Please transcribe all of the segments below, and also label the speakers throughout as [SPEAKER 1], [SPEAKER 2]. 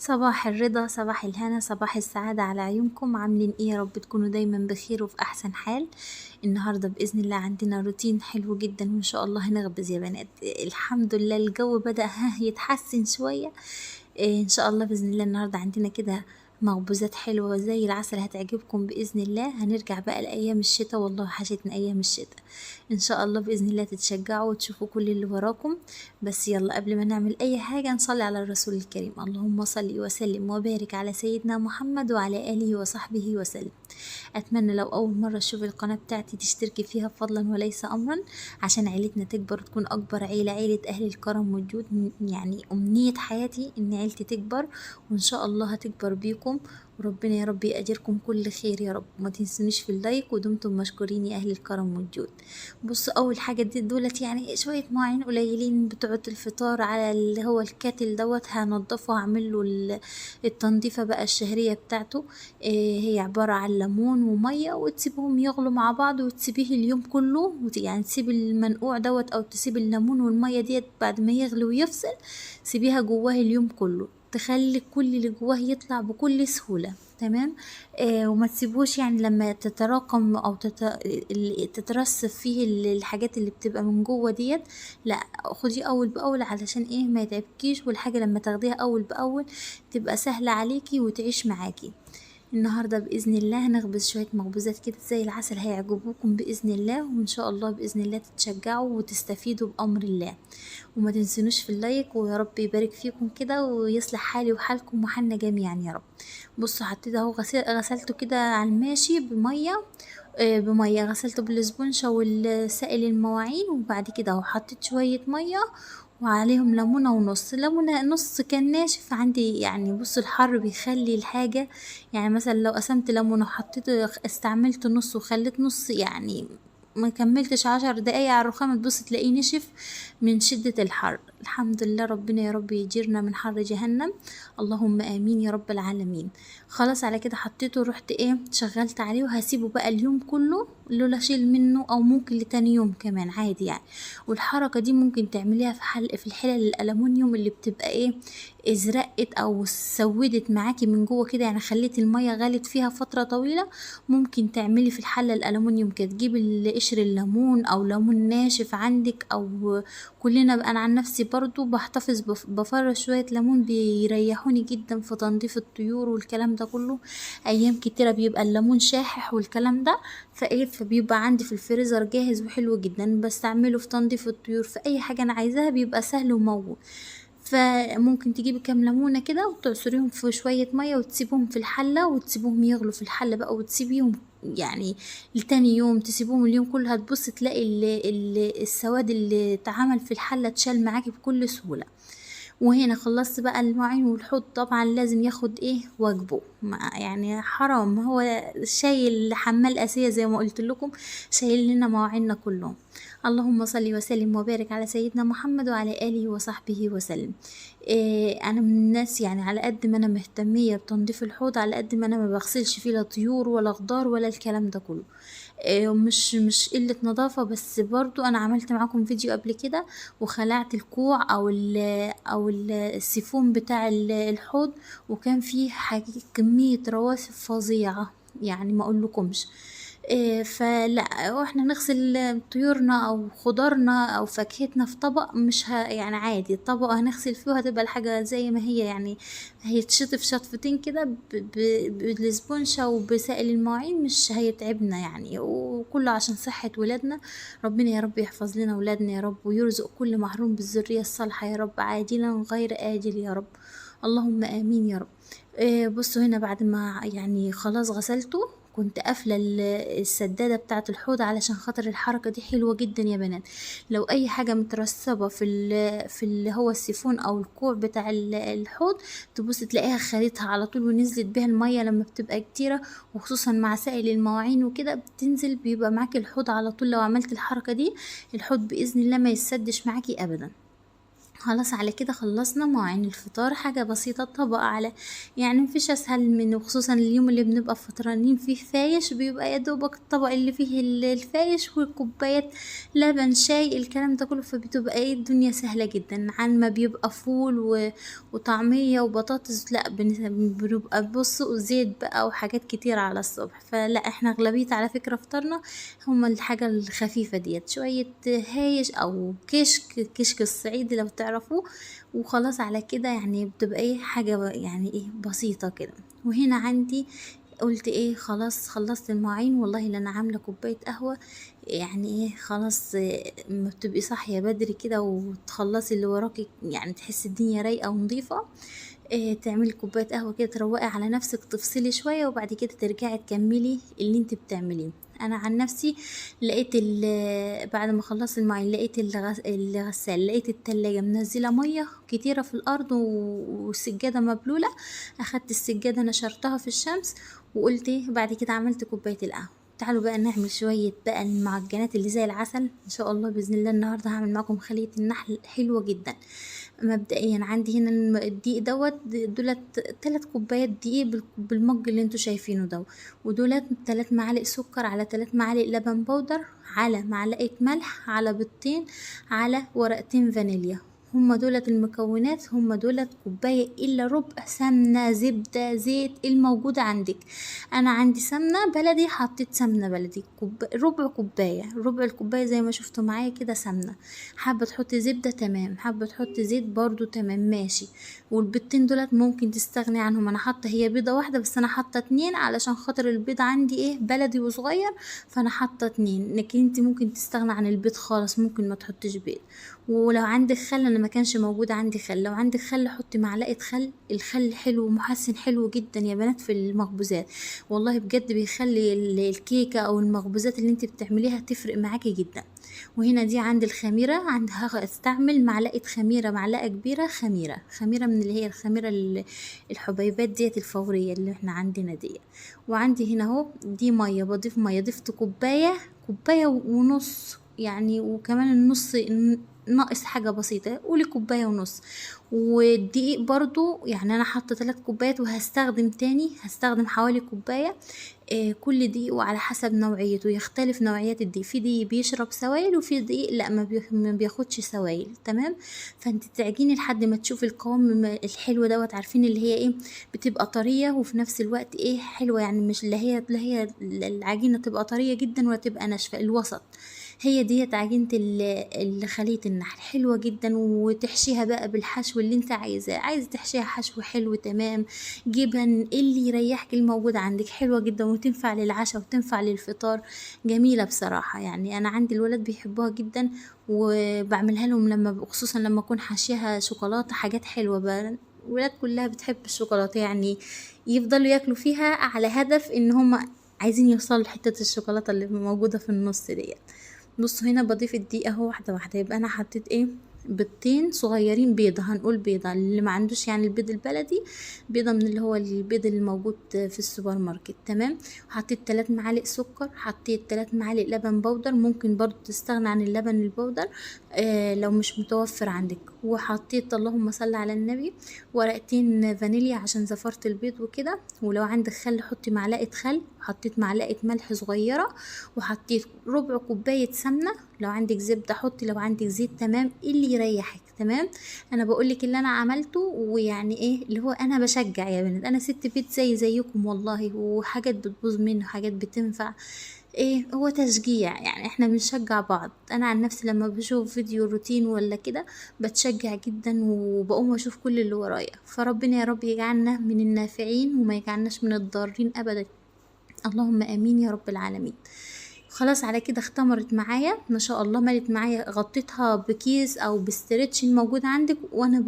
[SPEAKER 1] صباح الرضا، صباح الهنا، صباح السعادة على عيونكم. عاملين ايه؟ يا رب تكونوا دايما بخير وفي احسن حال. النهاردة بإذن الله عندنا روتين حلو جدا وان شاء الله هنخبز يا بنات. الحمد لله الجو بدأ يتحسن شوية. ان شاء الله بإذن الله النهاردة عندنا كده مخبوزات حلوة زي العسل هتعجبكم بإذن الله. هنرجع بقى لأيام الشتاء، والله وحشتنا أيام الشتاء. إن شاء الله بإذن الله تتشجعوا وتشوفوا كل اللي وراكم. بس يلا قبل ما نعمل أي حاجة نصلي على الرسول الكريم. اللهم صل وسلم وبارك على سيدنا محمد وعلى آله وصحبه وسلم. أتمنى لو أول مرة تشوفي القناة بتاعتي تشتركي فيها فضلا وليس أمرا، عشان عيلتنا تكبر وتكون أكبر عيلة، عيلة أهل الكرم والجود. أمنية حياتي إن عيلتي تكبر، وإن شاء الله هتكبر بيكم، وربنا يا رب يأجركم كل خير يا رب. ما تنسونيش في اللايك، ودمتم مشكورين يا أهل الكرم والجود. بصوا أول حاجة دي دولت شوية مواعين قليلين بتوعة الفطار على اللي هو الكاتل دوت، هنضفه وهعمل له التنظيفة بقى الشهرية بتاعته. هي عبارة عن ليمون ومية، وتسيبهم يغلوا مع بعض وتسيبيه اليوم كله، تسيب المنقوع دوت أو تسيب الليمون والمية ديت بعد ما يغلي ويفصل، سيبيها جواه اليوم كله، تخلي كل اللي جواه يطلع بكل سهولة. تمام. وما تسيبوش لما تتراكم او تترسب فيه الحاجات اللي بتبقى من جوه ديت، لا خديه اول باول علشان ما يتعبكيش، والحاجة لما تاخديها اول باول تبقى سهلة عليكي وتعيش معاكي. النهاردة بإذن الله هنخبز شوية مخبوزات كده زي العسل هيعجبوكم بإذن الله، وإن شاء الله بإذن الله تتشجعوا وتستفيدوا بأمر الله. وما تنسونوش في اللايك، ويا رب يبارك فيكم كده ويصلح حالي وحالكم وحالنا جميعا يا رب. بصوا حطيت اهو غسلته كده على الماشي بمية، غسلته بالاسبونشة والسائل المواعين، وبعد كده اهو حطيت شوية مية وعليهم ليمونة ونص، ليمونة نص كان ناشف عندي. بصوا الحر بيخلي الحاجة، مثلا لو قسمت ليمونة وحطيت استعملت نص وخليت نص، ما كملتش 10 دقايق على الرخامة تبص تلاقيه نشف من شدة الحر. الحمد لله ربنا يا رب يجيرنا من حر جهنم، اللهم امين يا رب العالمين. خلاص على كده حطيته، رحت شغلت عليه، وهسيبه بقى اليوم كله لولا اشيل منه، او ممكن لتاني يوم كمان عادي. والحركة دي ممكن تعمليها في الحلل الالومنيوم اللي بتبقى ازرقت او سودت معاكي من جوه كده، خليت المية غلت فيها فترة طويلة. ممكن تعملي في الحلة الالومنيوم كده، تجيبي قشر الليمون او ليمون ناشف عندك، او كلنا بقى، انا عن نفسي برضو بحتفظ بفرش شوية ليمون، بيريحوني جدا في تنظيف الطيور والكلام ده كله. ايام كتيرة بيبقى الليمون شاحح والكلام ده، فبيبقى عندي في الفريزر جاهز وحلو جدا، بستعمله في تنظيف الطيور في اي حاجة انا عايزاها، بيبقى سهل وموجود. فممكن تجيبي كام ليمونة كده وتعصريهم في شوية مية وتسيبهم في الحلة، وتسيبوهم يغلوا في الحلة بقى، وتسيبيهم لتاني يوم، تسيبوهم اليوم كله، هتبص تلاقي السواد اللي اتعمل في الحلة اتشال معاكي بكل سهولة. وهنا خلصت بقى المواعين والحوض، طبعا لازم ياخد واجبه، حرام هو شايل حمال اسيه زي ما قلت لكم، شايل لنا مواعيننا كلهم. اللهم صل وسلم وبارك على سيدنا محمد وعلى اله وصحبه وسلم. انا من الناس على قد ما انا مهتميه بتنظيف الحوض، على قد ما انا ما بغسلش فيه لا طيور ولا خضار ولا الكلام ده كله. مش قله نظافه، بس برضو انا عملت معاكم فيديو قبل كده وخلعت الكوع او السيفون بتاع الحوض، وكان فيه كميه رواسب فظيعه، ما اقولكمش. فلا واحنا نغسل طيورنا او خضارنا او فاكهتنا في طبق مش عادي، الطبق هنغسل فيه وهتبقى الحاجه زي ما هي، هيتشطف شطفتين كده بالاسبونشة وبسائل المواعين، مش هيتعبنا وكله عشان صحة ولادنا. ربنا يا رب يحفظ لنا ولادنا يا رب، ويرزق كل محروم بالذرية الصالحة يا رب، عاجلا غير آجل يا رب، اللهم آمين يا رب. بصوا هنا بعد ما خلاص غسلته، كنت قافلة السدادة بتاعة الحوض علشان خاطر الحركة دي حلوة جدا يا بنات. لو اي حاجة مترسبة في اللي هو السيفون او الكوع بتاع الحوض، تبص تلاقيها خدتها على طول ونزلت بيها المية لما بتبقى كتيرة، وخصوصا مع سائل المواعين وكده بتنزل، بيبقى معاكي الحوض على طول. لو عملت الحركة دي الحوض بإذن الله ما يسدش معاكي ابدا. خلاص على كده خلصنا مواعين الفطار، حاجة بسيطة، طبق على يعني مفيش اسهل منه، خصوصا اليوم اللي بنبقى فطرانين فيه فايش، بيبقى يا دوبك الطبق اللي فيه الفايش وكوبايات لبن شاي الكلام ده كله، فبتبقى ايه الدنيا سهلة جدا عن ما بيبقى فول وطعمية وبطاطس، لا بنبقى بصوا زيت بقى وحاجات كتير على الصبح. فلا احنا اغلبية على فكرة فطرنا هما الحاجة الخفيفة ديت، شوية هايش او كشك، كشك الصعيدي لو تعرفوه، وخلاص على كده. يعني بتبقى ايه حاجة يعني ايه بسيطة كده. وهنا عندي قلت ايه خلاص خلصت المواعين، والله اللي انا عاملة كوباية قهوة، يعني ايه خلاص ما بتبقي صاحية بدري كده وتخلصي اللي وراكي، يعني تحسي الدنيا رايقة ونظيفة، إيه تعملي كوباية قهوة كده تروقي على نفسك، تفصلي شوية وبعد كده ترجعي تكملي اللي انت بتعمليه. انا عن نفسي لقيت بعد ما خلصت المواعين لقيت الغسال، لقيت التلاجة منزلة مية كتيرة في الارض والسجادة مبلولة، اخدت السجادة نشرتها في الشمس، وقلت ايه بعد كده عملت كوباية القهوة. تعالوا بقى نعمل شوية بقى المعجنات اللي زي العسل ان شاء الله بإذن الله. النهاردة هعمل معاكم خلية النحل حلوة جدا. مبدئيا عندي هنا الدقيق دوت، دولت 3 كوبايات دقيق بالمج اللي انتوا شايفينه ده، ودولت 3 معالق سكر على 3 معالق لبن بودر على معلقة ملح على بيضتين على ورقتين فانيليا. هما دولت المكونات، هما دولت كوباية إلا ربع سمنة زبدة زيت الموجودة عندك. أنا عندي سمنة بلدي، حطيت سمنة بلدي ربع كوباية، ربع الكوباية زي ما شفتوا معايا كده سمنة. حابة تحطي زبدة تمام، حابة تحطي زيت برضو تمام ماشي. والبيضتين دولت ممكن تستغني عنهم، أنا حاطة هي بيضة واحدة بس أنا حاطة 2 علشان خاطر البيض عندي إيه بلدي وصغير، فأنا حاطة 2، لكن انت ممكن تستغني عن البيض خالص، ممكن ما تحطيش بيض. ولو عندك خل، انا ما كانش موجود عندي خل، لو عندك خل حطي معلقه خل، الخل حلو ومحسن حلو جدا يا بنات في المخبوزات، والله بجد بيخلي الكيكه او المخبوزات اللي انت بتعمليها تفرق معاكي جدا. وهنا دي عند الخميره، عندها استعمل معلقه خميره، معلقه كبيرة خميره، خميره من اللي هي الخميره الحبيبات ديت الفورية اللي احنا عندنا ديت. وعندي هنا اهو دي مية، بضيف مية، ضفت كوباية، كوباية ونص يعني، وكمان النص ناقص حاجة بسيطة، قولي كوباية ونص. والدقيق برضو يعني انا حاطة 3 كوبايات وهستخدم تاني، هستخدم حوالي كوباية. كل دقيق وعلى حسب نوعيته، يختلف نوعيات الدقيق، في دقيق بيشرب سوائل وفي دقيق لا ما بياخدش سوائل تمام. فانت تعجيني لحد ما تشوفي القوام الحلو دوت، عارفين اللي هي ايه بتبقى طرية وفي نفس الوقت ايه حلوة، يعني مش اللي هي اللي هي العجينة تبقى طرية جدا ولا تبقى ناشفة، الوسط. هي ديت عجينة خلية النحل، حلوة جدا. وتحشيها بقى بالحشو اللي انت عايزاه، عايزة تحشيها حشو حلو تمام، جبن اللي يريحك الموجود عندك، حلوة جدا وتنفع للعشاء وتنفع للفطار، جميلة بصراحة. يعني انا عندي الولاد بيحبوها جدا وبعملها لهم لما خصوصا لما اكون حاشيها شوكولاتة، حاجات حلوة بقى. الولاد كلها بتحب الشوكولاتة، يعني يفضلوا ياكلوا فيها على هدف ان هم عايزين يوصلوا لحتة الشوكولاتة اللي موجودة في النص ديت. بصوا هنا بضيف الدقيق اهو واحدة واحدة، يبقى انا حطيت ايه بيضتين صغيرين، بيضة هنقول بيضة اللي ما عندوش يعني البيض البلدي، بيضة من اللي هو البيض اللي موجود في السوبر ماركت تمام. حطيت 3 معالق سكر، حطيت 3 معالق لبن بودر، ممكن برضو تستغنى عن اللبن البودر لو مش متوفر عندك. وحطيت اللهم صل على النبي ورقتين فانيليا عشان زفرت البيض وكده، ولو عندك خل حطي معلقة خل. حطيت معلقة ملح صغيرة، وحطيت ربع كوباية سمنة، لو عندك زبدة حطي، لو عندك زيت تمام، اللي يريحك تمام. انا بقولك اللي انا عملته، ويعني ايه اللي هو انا بشجع يا بنات، انا ست بيت زي زيكم والله، وحاجات بتبوظ مني وحاجات بتنفع، ايه هو تشجيع يعني، احنا بنشجع بعض. انا عن نفسي لما بشوف فيديو روتين ولا كده بتشجع جدا وبقوم اشوف كل اللي ورايا. فربنا يا رب يجعلنا من النافعين وما يجعلناش من الضارين ابدا، اللهم امين يا رب العالمين. خلاص على كده اختمرت معايا ما شاء الله، ملت معايا، غطيتها بكيس او ب stretch الموجود عندك. وانا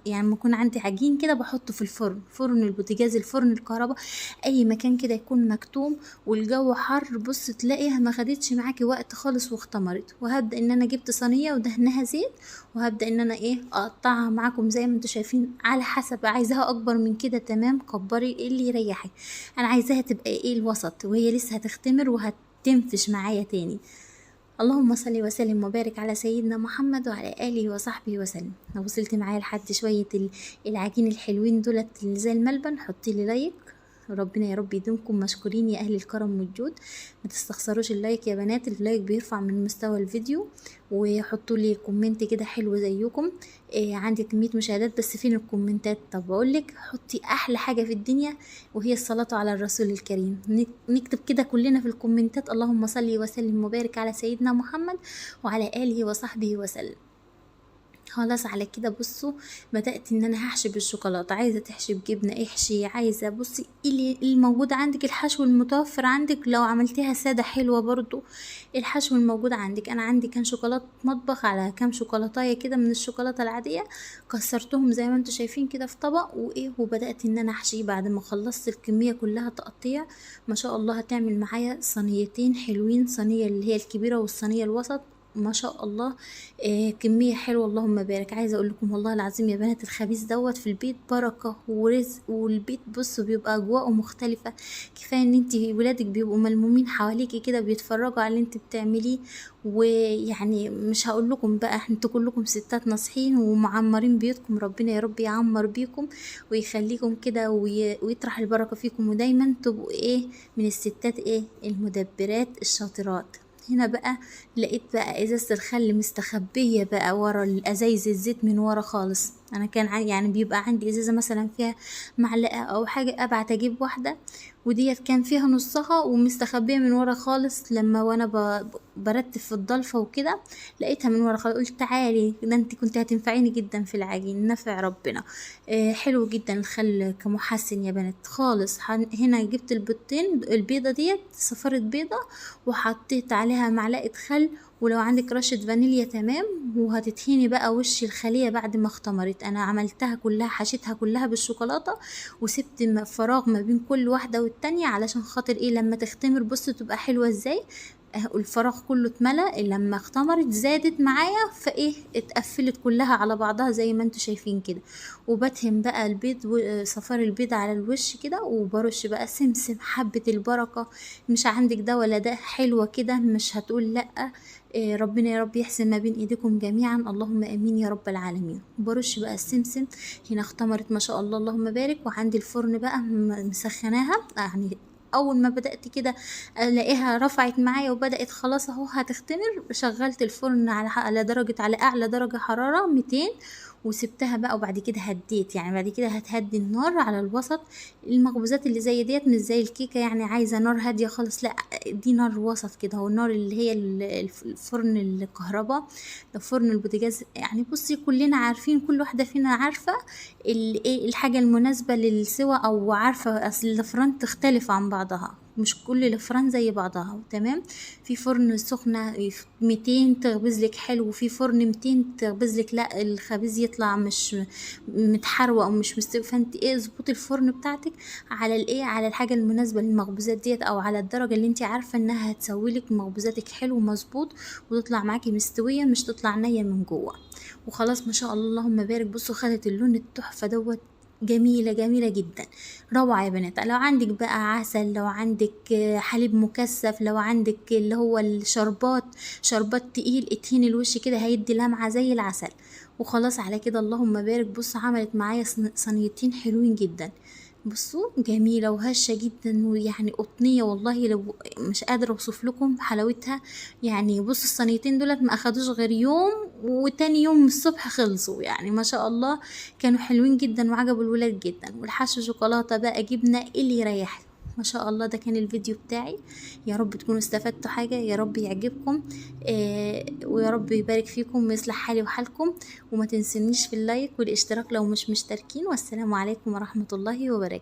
[SPEAKER 1] يعني لما يكون عندي عجين كده بحطه في الفرن، فرن البوتاجاز، الفرن الكهرباء، اي مكان كده يكون مكتوم والجو حر، بص تلاقيها ما خدتش معاكي وقت خالص واختمرت. وهبدا ان انا جبت صينية ودهنها زيت، وهبدا ان انا ايه اقطعها معاكم زي ما انتم شايفين، على حسب عايزاها اكبر من كده تمام كبري اللي يريحك، انا عايزاها تبقى ايه الوسط، وهي لسه هتختمر وهت تنفش معايا تاني. اللهم صل وسلم وبارك على سيدنا محمد وعلى آله وصحبه وسلم. لو وصلت معايا لحد شوية العجين الحلوين دولت اللي زي الملبن، حطي لي like، ربنا يا رب يديمكم مشكورين يا اهل الكرم والجود. ما تستخسروش ال like يا بنات، ال like بيرفع من مستوى الفيديو. وحطوا لي comment كده حلو زيكم. عندي كمية مشاهدات بس فين الكومنتات؟ طب بقول لك حطي احلى حاجة في الدنيا وهي الصلاة على الرسول الكريم. نكتب كده كلنا في الكومنتات اللهم صل وسلم وبارك على سيدنا محمد وعلى اله وصحبه وسلم. خلاص على كده بصوا بدأت ان انا هحشي بالشوكولاتة. عايزة تحشي بجبنة احشي، عايزة بصي اللي الموجود عندك، الحشو المتوفر عندك. لو عملتيها سادة حلوة برضو الحشو الموجود عندك. انا عندي كان شوكولاتة مطبخ على كام شوكولاتاية كده من الشوكولاتة العادية، كسرتهم زي ما انتوا شايفين كده في طبق وايه، وبدأت ان انا احشيه بعد ما خلصت الكمية كلها تقطيع. ما شاء الله هتعمل معايا صينيتين حلوين، صينية اللي هي الكبيرة والصينية الوسط. ما شاء الله كمية حلوة اللهم بارك. عايزة اقول لكم والله العظيم يا بنات الخبيث دوت في البيت بركة ورزق، والبيت بصوا بيبقى اجواءه مختلفة. كفاية ان انتي ولادك بيبقوا ملمومين حواليكي كده بيتفرجوا على اللي انتي بتعمليه. ويعني مش هقول لكم بقى، انتوا كلكم ستات ناصحين ومعمرين بيوتكم، ربنا يا رب يعمر بيكم ويخليكم كده ويطرح البركة فيكم، ودايما تبقوا ايه من الستات ايه المدبرات الشاطرات. هنا بقى لقيت بقى ازازة الخل مستخبية بقى ورا الازايز الزيت من ورا خالص. انا كان يعني بيبقى عندي ازازة مثلا فيها معلقة او حاجة، ابعت اجيب واحدة، وديت كان فيها نصها ومستخبية من ورا خالص. لما وانا برتب في الضلفة وكده لقيتها من ورا خالص، قلت تعالي ده انت كنت هتنفعيني جدا في العجين، نفع ربنا. حلو جدا الخل كمحسن يا بنات خالص. هنا جبت البيضتين، البيضة ديت صفارة بيضة وحطيت عليها معلقة خل، ولو عندك رشة فانيليا تمام. وهتدهني بقى وش الخلية بعد ما اختمرت. انا عملتها كلها، حشيتها كلها بالشوكولاتة وسبت فراغ ما بين كل واحدة والتانية علشان خاطر ايه لما تختمر بصوا تبقى حلوة ازاي. الفراغ كله اتملى، لما اختمرت زادت معايا فايه اتقفلت كلها على بعضها زي ما انتوا شايفين كده. وبدهن بقى البيض وصفار البيض على الوش كده، وبرش بقى سمسم حبة البركة. مش عندك ده ولا ده، حلوة كده مش هتقول لأ. ربنا يا رب يحسن ما بين ايديكم جميعا، اللهم امين يا رب العالمين. برش بقى السمسم. هنا اختمرت ما شاء الله اللهم بارك. وعندي الفرن بقى مسخناها، يعني اول ما بدأت كده الاقيها رفعت معايا وبدأت خلاص اهو هتختمر، شغلت الفرن على درجة، على اعلى درجة حرارة 200، وسبتها بقى. وبعد كده هديت، يعني بعد كده هتهدي النار على الوسط. المخبوزات اللي زي ديت مش زي الكيكة يعني عايزة نار هادية خالص، لا دي نار وسط كده، هو النار اللي هي الفرن الكهرباء، فرن البوتاجاز. يعني بصي كلنا عارفين، كل واحدة فينا عارفة الحاجة المناسبة للسوى، او عارفة اصل الافران تختلف عن بعضها، مش كل الافران زي بعضها تمام. في فرن سخنة 200 تخبز لك حلو، وفي فرن 200 تخبز لك لا الخبيز يطلع مش متحروق او مش مستوي. فانت ايه اظبطي الفرن بتاعتك على الايه، على الحاجة المناسبة للمخبوزات ديت، او على الدرجة اللي انت عارفة انها هتسوي لك مخبوزاتك حلو مظبوط وتطلع معاكي مستوية، مش تطلع نية من جوه. وخلاص ما شاء الله اللهم بارك. بصوا خدت اللون التحفة دوت، جميلة جميلة جدا، روعة يا بنات. لو عندك بقى عسل، لو عندك حليب مكثف، لو عندك اللي هو الشربات، شربات تقيل، ادهني الوش كده هيدي لمعة زي العسل. وخلاص على كده اللهم بارك. بصوا عملت معايا صينيتين حلوين جدا، بصوا جميلة وهشة جدا، ويعني قطنية والله لو مش قادرة اوصف لكم حلاوتها. يعني بصوا الصينيتين دولت ما اخدوش غير يوم، وتاني يوم الصبح خلصوا، يعني ما شاء الله كانوا حلوين جدا وعجبوا الولاد جدا. والحشو شوكولاتة بقى جبنة اللي يريحك ما شاء الله. ده كان الفيديو بتاعي، يا رب تكونوا استفدتوا حاجة، يا رب يعجبكم، ويا رب يبارك فيكم ويصلح حالي وحالكم. وما تنسونيش في اللايك والاشتراك لو مش مشتركين. والسلام عليكم ورحمة الله وبركاته.